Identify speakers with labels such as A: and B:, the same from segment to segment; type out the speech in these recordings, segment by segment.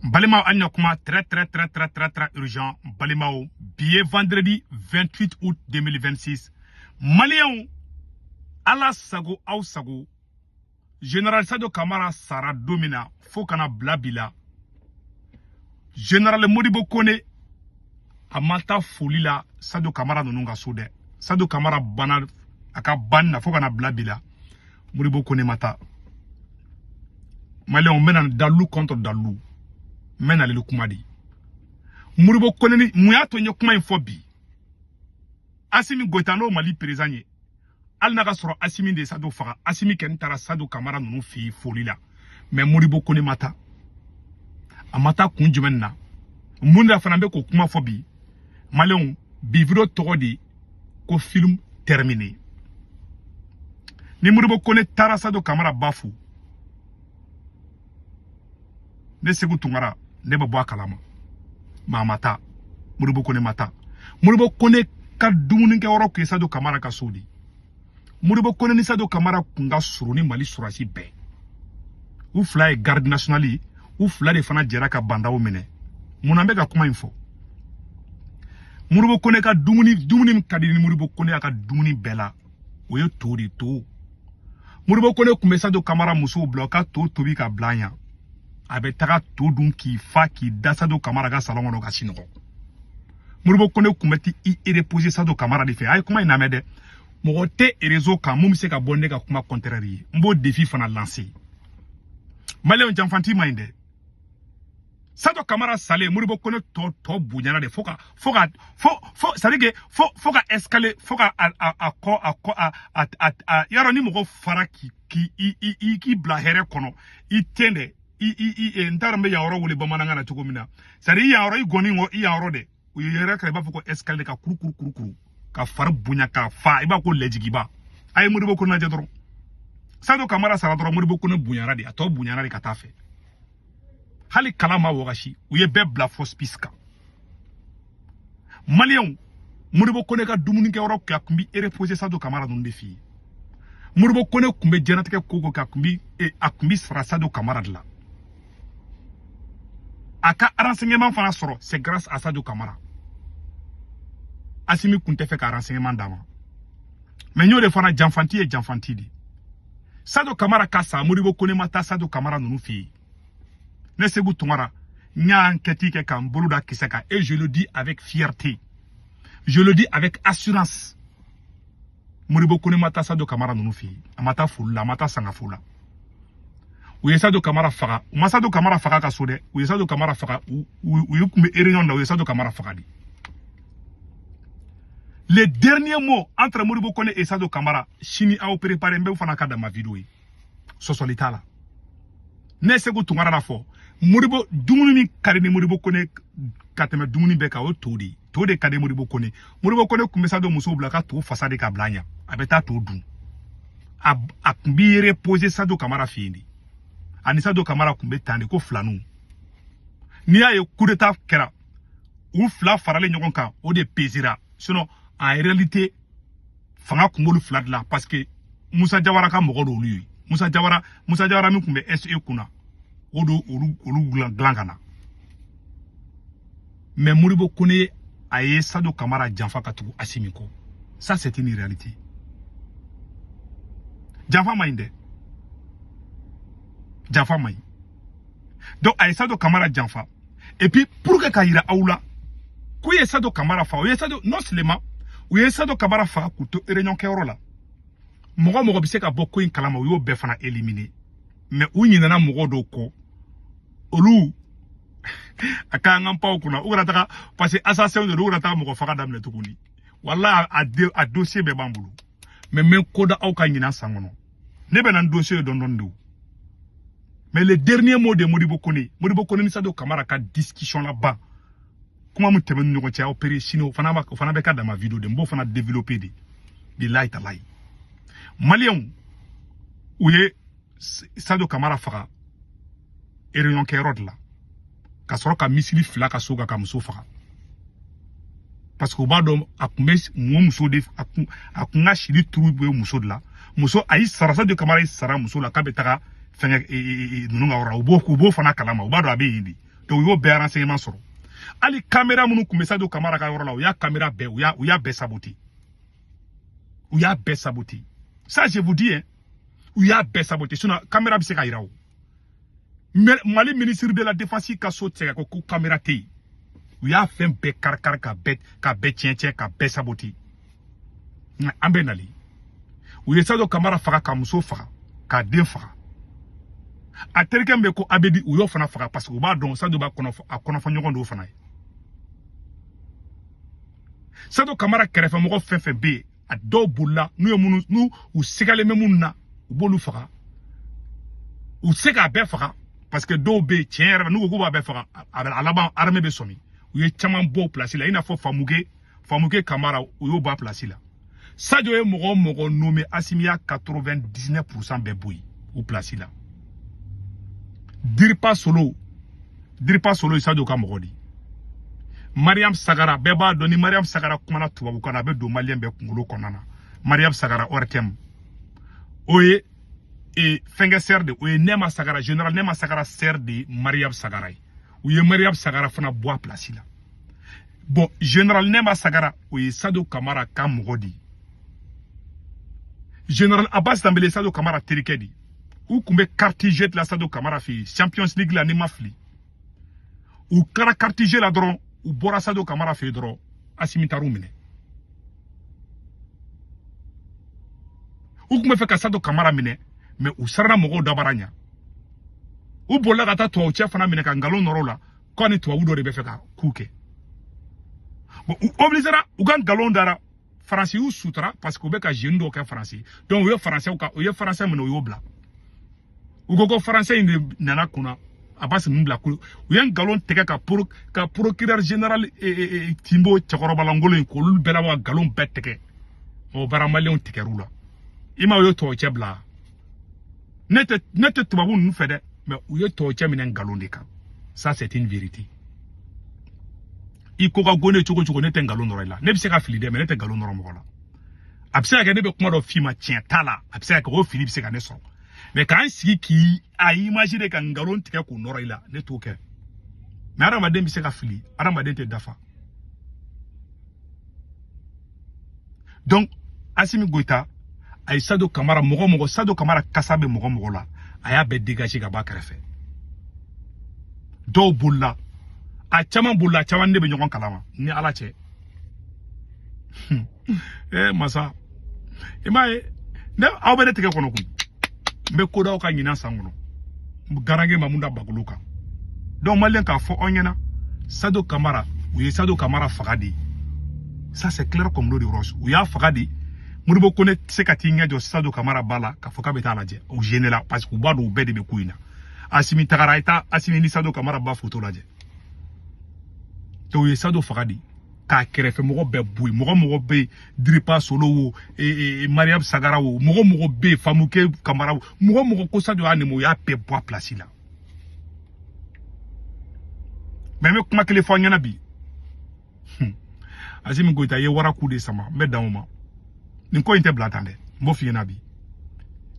A: Balimaw, an ɲa kuma très très très très très très urgent. Balimaw, bi ye vendredi 28 août 2026. Maliyɛnw, Ala sago aw sago, général Sadio Kamara sara don min na fo kana bila bi la, général Modibo Kone a ma taa foli la Sadio Kamara ninnu ka so dɛ. Sadio Kamara banna a ka banni na fo kana bila bi la, Modibo Kone ma taa. Maliyɛnw, n bɛna dalu contre dalu, n bɛ nali kuma di Modibo Kone ni mun y'a to n ye kuma in fɔ bi. Asimi Goita, n'o Mali président ye, hali n'a ka sɔrɔ Asimi de ye Sadio faga, Asimi kɛni taara Sadio Kamara ninnu fɛ yen foli la, mais Modibo Kone ma taa. A ma taa kun jumɛn na? Mun de fana bɛ k'o kuma fɔ bi? Maliyɛnw, bi vidéo tɔgɔ de ko film terminé. Ni Modibo Kone taara Sadio Kamara ba fo, ne Segu Tunkara, ne bɛ bɔ a kalama. Maa ma taa, Modibo Kone ma taa. Modibo Kone ka dumunikɛyɔrɔ kun ye Sadio Kamara ka so de. Modibo Kone ni Sadio Kamara kun ka surun ni Mali sɔrɔdasi bɛɛ. U fila ye garde nationale ye, u fila de fana jɛra ka bandaw minɛ. Mun na n bɛ ka kuma in fɔ? Modibo Kone ka dumuni, dumuni min ka di ni Modibo Kone y'a ka dumuni bɛɛ la, o ye to de. To, Modibo Kone kun bɛ Sadio Kamara musow bila u ka to tobi ka bila ɲa, a bɛ taga to dun k'i fa k'i da Sadio Kamara ka salon kɔnɔ ka sinɔgɔ. Modibo Kone kun bɛ t'i reposer Sadio Kamara de fɛ. A ye kuma in lamɛn dɛ, mɔgɔ tɛ réseau kan mun bɛ se ka bɔ ne ka kuma contraire ye. N b'o défi fana lancer. Maliyɛnw, janfanti ma ɲi dɛ. Sadio Kamara salen, Modibo Kone tɔ tɔ bonyana de fo ka fo ka fo fo c'est à dire que fo fo ka escalier fo ka a a a kɔ a kɔ a a a a yarɔ ni mɔgɔ fara k'i k'i i i k'i bila hɛrɛ kɔnɔ, i ten dɛ, i i i n t'a dɔn n bɛ yan yɔrɔ wele bamanankan na cogo min na. C'est à dire i yan yɔrɔ, i gɔni kɔ, i yan yɔrɔ dɛ, u ye yɛrɛ kɛ i b'a fɔ ko escalier ka kuru kuru kuru kuru ka fari bonya k'a fa, i b'a ko lɛjigiba. A ye Modibo Kone lajɛ dɔrɔn. Sadio Kamara sara dɔrɔn, Modibo Kone bonyara de, a tɔ bonyana de ka taa fɛ. Hali kala ma wagasi, u ye bɛɛ bila fausse piste kan. Maliyɛnw, Modibo Kone ka dumunikɛyɔrɔ kɛ, a kun bi reposer Sadio Kamara ninnu de fɛ yen. Modibo Kone kun bɛ diɲɛlatigɛ ko ko kɛ, a kun bi sara Sadio Kamara de la. A ka renseignement fana sɔrɔ, c'est grâce à Sadio Kamara. Asimi kun tɛ fɛ ka renseignement d'a ma, mais n y'o de fana, janfanti ye janfanti de. Sadio Kamara ka sa, Modibo Kone ma taa Sadio Kamara ninnu fɛ yen. Ne Segu Tunkara, n y'a enquête kɛ k'an bolo da kisɛ kan, et je le dis avec fierté, je le dis avec assurance: Modibo Kone ma taa Sadio Kamara ninnu fɛ yen. A ma taa foli la, a ma taa sangafo la. U ye Sadio Kamara faga, u ma Sadio Kamara faga ka so dɛ. U ye Sadio Kamara faga, u u kun bɛ réunion na, u ye Sadio Kamara faga de. Les derniers mots entre Modibo Kone et Sadio Kamara, sini aw préparé, n bɛ fana ka dama vidéo ye, sɔsɔli t'a la. Ne Segu Tunkara la fɔ, Modibo dumuni min ka di ni Modibo Kone ka tɛmɛ dumuni bɛɛ kan, o ye to de ye. To de ka di Modibo Kone. Modibo Kone kun bɛ Sadio musow bila ka to fasa de ka bila ɲa, a bɛ taa to dun. A kun b'i reposer Sadio Kamara fɛ yen de. Ani Sadio Kamara kun bɛ tan de ko filaninw. N'i y'a ye coup d'état kɛra, u fila faralen ɲɔgɔn kan, o de pesera. Sinon en réalité, fanga kun b'olu fila de la, parce que Musa Jawara ka mɔgɔ d'olu ye. Musa Jawara, Musa Jawara min kun bɛ SE kunna, o do olu dilan ka na. Mais Modibo Kone, a ye Sadio Kamara janfa ka tugu Asimi kɔ. Ça, c'est une réalité. Janfa ma ɲi dɛ, janfa ma ɲi. Donc a ye Sadio Kamara janfa. Et puis, pour que ka yira aw la k'u ye Sadio Kamara faga, u ye Sadio, non seulement u ye Sadio Kamara faga k'u to réunion kɛyɔrɔ la, mɔgɔ mɔgɔ bɛ se ka bɔ ko in kalama, u y'o bɛɛ fana éliminer. Mais u ɲinɛna mɔgɔ dɔw kɔ, olu a ka an ka panw kunna, u kana taga, parce que assassin de don, u kana taga mɔgɔ faga daminɛ tuguni. Wala a dossier bɛɛ b'an bolo. Mais n bɛ ko da aw ka ɲinan san kɔnɔ, ne bɛ na n dossier ye dɔɔni dɔɔni de o. Mais le dernier mot de Modibo Kone, Modibo Kone ni Sadio Kamara ka discussion laban, kuma min tɛmɛ ni ɲɔgɔn cɛ, aw pere sini, o fana bɛ ka dama vidéo de, n b'o fana développer de. Bilahi talahi, maliyɛnw, u ye Sadio Kamara faga réunion kɛyɔrɔ de la, ka sɔrɔ ka missile fila ka so kan ka muso faga, parce que u b'a dɔn a kun bɛ mun muso de, a kun ka sili turu bɛ muso de la. Muso a y'i sara, Sadio Kamara y'i sara muso la k'a bɛ taga fɛngɛ ninnu ka yɔrɔ la. U b'o fana kalama, u b'a dɔn a bɛ yen de. Donc u y'o bɛɛ renseignement sɔrɔ. Hali caméra minnu tun bɛ Sadio Kamara ka yɔrɔ la, u y'a caméra bɛɛ, u y'a bɛɛ saboter, u y'a bɛɛ saboter. Ça, je vous dis, hein, u y'a bɛɛ saboter. Sinon caméra bɛ se ka yira o. Mali ministre de la Défense ka so tɛ se ka ko caméra tɛ yen. U y'a fɛn bɛɛ kari-kari, ka bɛɛ tiɲɛ tiɲɛ, ka bɛɛ saboter. Nka an bɛ nali, u ye Sadio Kamara faga, ka muso faga, k'a den faga. A terikɛ min bɛ ko Abedi, u y'o fana faga, parce que u b'a dɔn Sadio b'a kɔnɔ, a kɔnɔfɔ ɲɔgɔn dɔw fana ye. Sadio Kamara kɛrɛfɛmɔgɔ fɛn fɛn bɛ yen, a dɔw bolila. N'u ye minnu, n'u u sigalen bɛ minnu na, u b'olu faga. U tɛ se k'a bɛɛ faga, parce que dɔw bɛ yen, tiɲɛ yɛrɛ la, n'u ko k'u b'a bɛɛ faga, a laban armée bɛ sɔmi. U ye caman bɔ o place la, i n'a fɔ Famuke Kamara, u y'o bɔ a place la. Sadio ye mɔgɔ o mɔgɔ nommé, Assimi y'a 99% bɛɛ bɔ yen o place la. Diripa Solo, Diripa Solo ye Sadio ka mɔgɔ de ye. Mariam Sagara, bɛɛ b'a dɔn, ni Mariam Sagara kumana tubabukan na, a bɛ don maliyɛn bɛɛ kunkolo kɔnɔna na. Mariam Sagara ORTM, o ye fɛnkɛ sœur de, o ye Nɛma Sagara, général Nɛma Sagara sœur de ye Mariam Sagara ye. U ye Mariam Sagara fana bɔ a place la. Bon, général Nɛma Sagara, o ye Sadio Kamara ka mɔgɔ de ye. Général Abbas Dambele, Sadio Kamara terikɛ de ye. U tun bɛ carte jeu la Sadio Kamara fɛ yen, Champions League la, n'i ma fili. U kɛra carte jeu la dɔrɔn, u bɔra Sadio Kamara fɛ yen dɔrɔn, Asimi taar'u minɛ. U tun bɛ fɛ ka Sadio Kamara minɛ, mais u siranna mɔgɔw dabara ɲɛ. U bolila ka taa tubabu cɛ fana minɛ ka nkalon nɔrɔ o la, k'a ni tubabu dɔ de bɛ fɛ ka k'u kɛ. Bon, u obligera u ka nkalon dara. Faransi y'u sutura, parce que u bɛ ka jeune dɔw kɛ Faransi. Donc u ye Faransɛw ka, u ye Faransɛ minɛ, u y'o bila. U ko ko Faransɛ in de nana kunna Abbas ninnu bila. Kulu u ye nkalon tigɛ ka procureur général Timbo cɛkɔrɔbalankolon in, k'olu bɛɛ labɔ ka nkalon bɛɛ tigɛ. O baara maliyɛnw tigɛr'u la. I ma, u ye tubabu cɛ bila. Ne tɛ tubabu ninnu fɛ dɛ, mais u ye tubabu cɛ minɛ nkalon de kan. Ça, c'est une vérité. I ko ka go ne cogo cogo, ne tɛ nkalon nɔrɔ i la. Ne bɛ se ka fili dɛ, mais ne tɛ nkalon nɔrɔ mɔgɔ la. A bɛ se ka kɛ ne bɛ kuma dɔ f'i ma, tiɲɛ t'a la. A bɛ se ka kɛ o fili bɛ se ka ne sɔrɔ, mais k'an sigi k'i a imaginer ka nkalon tigɛ k'o nɔrɔ i la, ne t'o kɛ. Mais hadamaden bɛ se ka fili, hadamaden tɛ dafa. Donc Assimi Goïta a ye Sadio Kamara, mɔgɔ mɔgɔ Sadio Kamara kasa bɛ mɔgɔ mɔgɔ la, a y'a bɛɛ dégager ka bɔ a kɛrɛfɛ. Dɔw bolila, a caman bolila, a caman ne bɛ ɲɔgɔn kalama ni Ala cɛ. Masa, i m'a ye, ne aw bɛ ne tigɛ kɔnɔ koyi. N bɛ ko d'aw ka ɲinan san kɔnɔ, garange ma mun da bakolo kan. Donc maliyɛn, k'a fɔ aw ɲɛna, Sadio Kamara, u ye Sadio Kamara faga de. Ça, c'est clair comme l'eau de roche. U y'a faga de. Modibo Kone tɛ se ka t'i ɲɛ jɔ Sadio Kamara ba la k'a fɔ k'a bɛ taa lajɛ. U gêné la, parce que u b'a dɔn u bɛɛ de bɛ ko in na. Asimi tagara, a ye taa Asimi ni Sadio Kamara ba photo lajɛ. Donc u ye Sadio faga de, k'a kɛrɛfɛ mɔgɔ bɛɛ bɔ yen. Mɔgɔ mɔgɔ bɛ yen, Diripa Solo wo, Mariam Sagara wo, mɔgɔ mɔgɔ bɛ yen, Famuke Kamara wo, mɔgɔ mɔgɔ ko Sadio y'a nɛmɛ, u y'a bɛɛ bɔ a place la. Mais n bɛ kuma kelen fɔ aw ɲɛna bi. Assimi Goïta ye waraku de sama, n bɛ dan o ma. Nin ko in tɛ bila tan dɛ, n b'o f'i ɲɛna bi.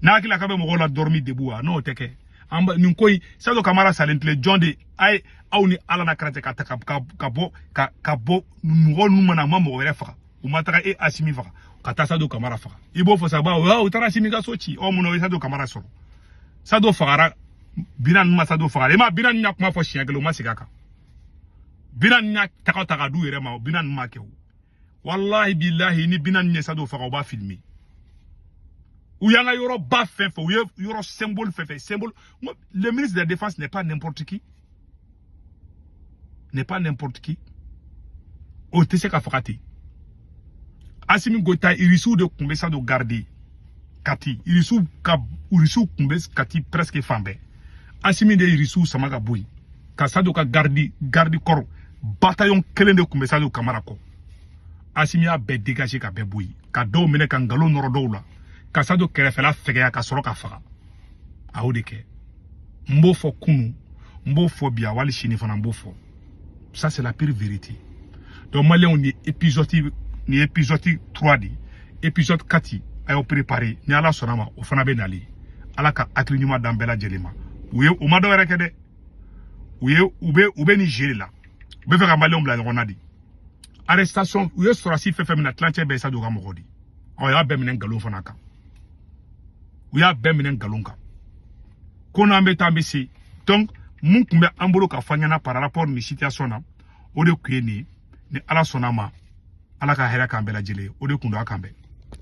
A: N'a hakili la k'a bɛ mɔgɔw la dormi debout wa, n'o tɛ kɛ. An ba nin ko in, Sadio Kamara salen tile jɔn de a ye aw ni Ala na kɛra cɛ ka ta ka bɔ ka bɔ mɔgɔ ninnu mana, ma mɔgɔ wɛrɛ faga, u ma taga e Assimi faga ka taa Sadio Kamara faga. I b'o fɔ sa, bawo u taara Assimi ka so ci. Ɔ, mun na u ye Sadio Kamara sɔrɔ? Sadio fagara, Bina ninnu ma Sadio fagara. I ma Bina ninnu y'a kuma fɔ siɲɛ kelen, u ma segin a kan. Bina ninnu y'a taga ta ka d'u yɛrɛ ma, Bina ninnu ma kɛ o. Wallahi billahi, ni Bina ninnu ye Sadio faga, u b'a filmer. U y'an ka yɔrɔ ba fɛn fɛn, u ye yɔrɔ symbole fɛn fɛn symbole. Le ministre de la Défense n'est pas n'importe qui, n'est pas n'importe qui. O tɛ se ka faga ten. Assimi Goïta, irisiw de tun bɛ Sadio garder Kati. Irisiw ka, irisiw tun bɛ Kati presque fan bɛɛ. Assimi de ye irisiw sama ka bɔ yen ka Sadio ka garde corps bataillon kelen de tun bɛ Sadio Kamara kɔ. Assimi y'a bɛɛ dégager ka bɛɛ bɔ yen, ka dɔw minɛ ka nkalon nɔrɔ dɔw la, ka Sadio kɛrɛfɛla fɛgɛya ka sɔrɔ ka faga. A y'o de kɛ. N b'o fɔ kunun, n b'o fɔ bi, a wali sini fana n b'o fɔ. Ça, c'est la pire vérité. Donc maliyɛnw, ni épisode, ni épisode 3 de, épisode 4, a y'aw préparé. Ni Ala sɔnna ma, o fana bɛ nali. Ala ka hakili ɲuman d'an bɛɛ lajɛlen ma. U ye u ma dɔ wɛrɛ kɛ dɛ. U ye u bɛ nin jeu de la, u bɛ fɛ ka Maliyɛnw bila ɲɔgɔn na de. Arrestation, u ye sɔrɔsi fɛn fɛn minɛ, tilancɛ bɛɛ ye Sadio ka mɔgɔ de. Ɔ, y'a bɛɛ minɛ nkalon fana kan, u y'a bɛɛ minɛ nkalon kan ko n'an bɛ taa, an bɛ se. Donc mun tun bɛ an bolo ka fɔ an ɲɛna par rapport nin situation na, o de tun ye nin ye. Ni Ala sɔnna a ma, Ala ka hɛrɛ k'an bɛɛ lajɛlen ye. O de tun don. A k'an bɛn.